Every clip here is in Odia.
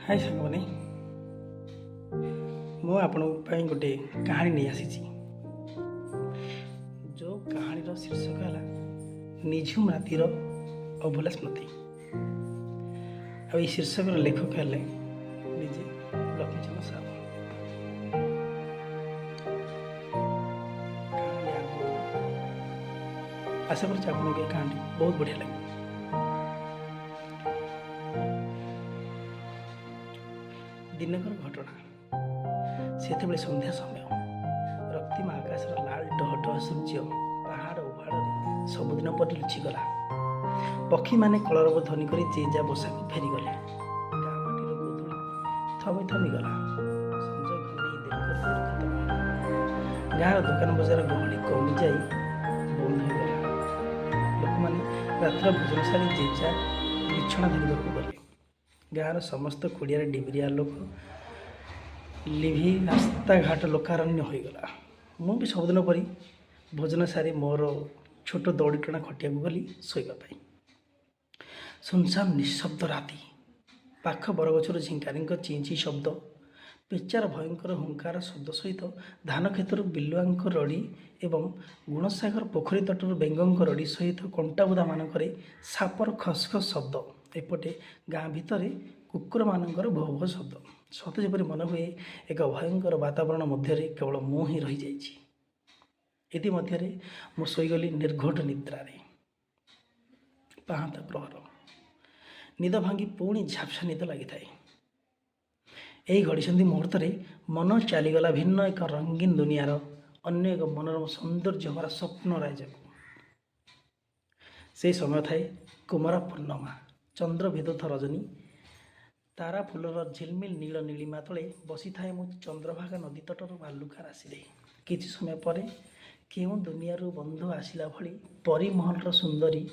ହାଇ ସାଙ୍ଗମାନେ, ମୁଁ ଆପଣଙ୍କ ପାଇଁ ଗୋଟେ କାହାଣୀ ନେଇ ଆସିଛି, ଯେଉଁ କାହାଣୀର ଶୀର୍ଷକ ହେଲା ନିଝୁମ ରାତିର ଅଭୁଲା ସ୍ମୃତି। ଆଉ ଏହି ଶୀର୍ଷକର ଲେଖକ ହେଲେ ନିଜେ ଲକ୍ଷ୍ମୀଚନ୍ଦ୍ର ସାହୁ। କାହାଣୀ ଆରମ୍ଭ କରିବା। ଆଶା କରୁଛି ଆପଣଙ୍କୁ ଏ କାହାଣୀ ବହୁତ ବଢ଼ିଆ ଲାଗିବ। ଦିନକର ଘଟଣା। ସେତେବେଳେ ସନ୍ଧ୍ୟା ସମୟ। ରକ୍ତିମ ଆକାଶର ଲାଲ ଟହ ଟହ ସୂର୍ଯ୍ୟ ପାହାଡ଼ ଉହାଡ଼ରେ ସବୁଦିନ ପରି ଲୁଚିଗଲା। ପକ୍ଷୀମାନେ କଳରବ ଧ୍ୱନି କରି ଯେ ଯା ବସାକୁ ଫେରିଗଲେ। ଗାଁ ମାଟିର ଗୋଧୂଳି ଥମି ଥମି ଗଲା। ସଞ୍ଜ ଘନେଇ ଦୀର୍ଘ ଦୀର୍ଘତମ ହେଲା। ଗାଁର ଦୋକାନ ବଜାର ଗହଳି କମିଯାଇ ବନ୍ଦ ହୋଇଗଲା। ଲୋକମାନେ ରାତ୍ର ଭୋଜନ ସାରି ଯେ ଯା ବିଛଣା ଧରିବାକୁ ଗଲେ। ଗାଁର ସମସ୍ତ କୁଡ଼ିଆରେ ଡିବିରି ଆଲୋକ ଲିଭି ରାସ୍ତାଘାଟ ଲୋକାରଣ୍ୟ ହୋଇଗଲା। ମୁଁ ବି ସବୁଦିନ ପରି ଭୋଜନ ସାରି ମୋର ଛୋଟ ଦଉଡ଼ି ଟଣା ଖଟିଆକୁ ଗଲି ଶୋଇବା ପାଇଁ। ଶୂନଶାନ ନିଃଶବ୍ଦ ରାତି। ପାଖ ବରଗଛରୁ ଝିଙ୍କାରିଙ୍କ ଚିଁ ଚିଁ ଶବ୍ଦ, ପେଚାର ଭୟଙ୍କର ହୁଙ୍କାର ଶବ୍ଦ ସହିତ ଧାନ କ୍ଷେତରୁ ବିଲୁଆଙ୍କ ରଡ଼ି ଏବଂ ଗୁଣସାଗର ପୋଖରୀ ତଟରୁ ବେଙ୍ଗଙ୍କ ରଡ଼ି ସହିତ କଣ୍ଟାବୁଦାମାନଙ୍କରେ ସାପର ଖସ୍ ଖସ୍ ଶବ୍ଦ, ଏପଟେ ଗାଁ ଭିତରେ କୁକୁରମାନଙ୍କର ଭୋ ଭୋ ଶବ୍ଦ। ସତେ ଯେପରି ମନେ ହୁଏ, ଏକ ଭୟଙ୍କର ବାତାବରଣ ମଧ୍ୟରେ କେବଳ ମୁଁ ହିଁ ରହିଯାଇଛି। ଇତିମଧ୍ୟରେ ମୁଁ ଶୋଇଗଲି ନିର୍ଘୋଟ ନିଦ୍ରାରେ। ପାହାନ୍ତା ପ୍ରହର। ନିଦ ଭାଙ୍ଗି ପୁଣି ଝାପ୍ସା ନିଦ ଲାଗିଥାଏ। ଏହି ଘଡ଼ିସନ୍ଧି ମୁହୂର୍ତ୍ତରେ ମନ ଚାଲିଗଲା ଭିନ୍ନ ଏକ ରଙ୍ଗୀନ ଦୁନିଆର ଅନ୍ୟ ଏକ ମନୋରମ ସୌନ୍ଦର୍ଯ୍ୟ ଭରା ସ୍ୱପ୍ନ ରାଇଜକୁ। ସେହି ସମୟ ଥାଏ କୁମାର ପୂର୍ଣ୍ଣମା। ଚନ୍ଦ୍ର ବିଦ୍ୟୁତ ରଜନୀ। ତାରା ଫୁଲର ଝିଲମିଲ ନୀଳ ନୀଳିମା ତଳେ ବସିଥାଏ ମୁଁ ଚନ୍ଦ୍ରଭାଗା ନଦୀ ତଟର ବାଲୁକା ରାଶିରେ। କିଛି ସମୟ ପରେ କେଉଁ ଦୁନିଆରୁ ବନ୍ଧୁ ଆସିଲା ଭଳି ପରିମହଲର ସୁନ୍ଦରୀ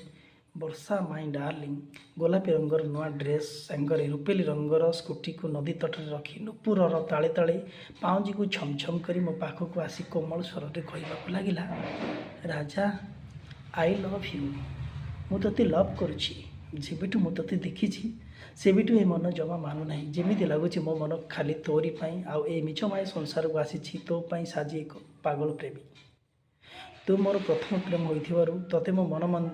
ବର୍ଷା, ମାଇ ଡାର୍ଲିଂ, ଗୋଲାପୀ ରଙ୍ଗର ନୂଆ ଡ୍ରେସ୍ ସାଙ୍ଗରେ ରୂପେଲି ରଙ୍ଗର ସ୍କୁଟିକୁ ନଦୀ ତଟରେ ରଖି ନୂପୁରର ତାଳେ ତାଳେ ପାଉଁଜିକୁ ଛମ୍ ଛମ୍ କରି ମୋ ପାଖକୁ ଆସି କୋମଳ ସ୍ୱରରେ କହିବାକୁ ଲାଗିଲା, "ରାଜା, I love you. ମୁଁ ତୋତେ ଲଭ୍ କରୁଛି। ଯେବେଠୁ ମୁଁ ତୋତେ ଦେଖିଛି, ସେବେଠୁ ଏ ମନ ଜମା ମାନୁନାହିଁ। ଯେମିତି ଲାଗୁଛି ମୋ ମନ ଖାଲି ତୋରି ପାଇଁ ଆଉ ଏ ମିଛମାୟା ସଂସାରକୁ ଆସିଛି ତୋ ପାଇଁ ସାଜି ଏକ ପାଗଳ ପ୍ରେମୀ। ତୁ ମୋର ପ୍ରଥମ ପ୍ରେମ ହୋଇଥିବାରୁ ତୋତେ ମୋ ମନ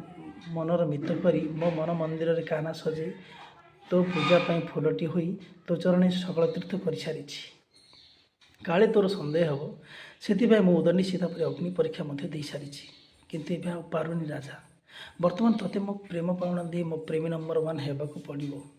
ମନର ମିତ କରି ମୋ ମନ ମନ୍ଦିରରେ କାହ୍ନା ସଜେଇ ତୋ ପୂଜା ପାଇଁ ଫୁଲଟି ହୋଇ ତୋ ଚରଣେ ସକଳ ତୀର୍ଥ କରିସାରିଛି। କାଳେ ତୋର ସନ୍ଦେହ ହେବ, ସେଥିପାଇଁ ମୁଁ ଉଦଣ୍ଡି ସୀତା ପରି ଅଗ୍ନି ପରୀକ୍ଷା ମଧ୍ୟ ଦେଇସାରିଛି। କିନ୍ତୁ ଏବେ ଆଉ ପାରୁନି ରାଜା। ବର୍ତ୍ତମାନ ତୋତେ ମୋ ପ୍ରେମ ପାଉଣା ଦେଇ ମୋ ପ୍ରେମୀ ନମ୍ବର ୱାନ୍ ହେବାକୁ ପଡ଼ିବ।"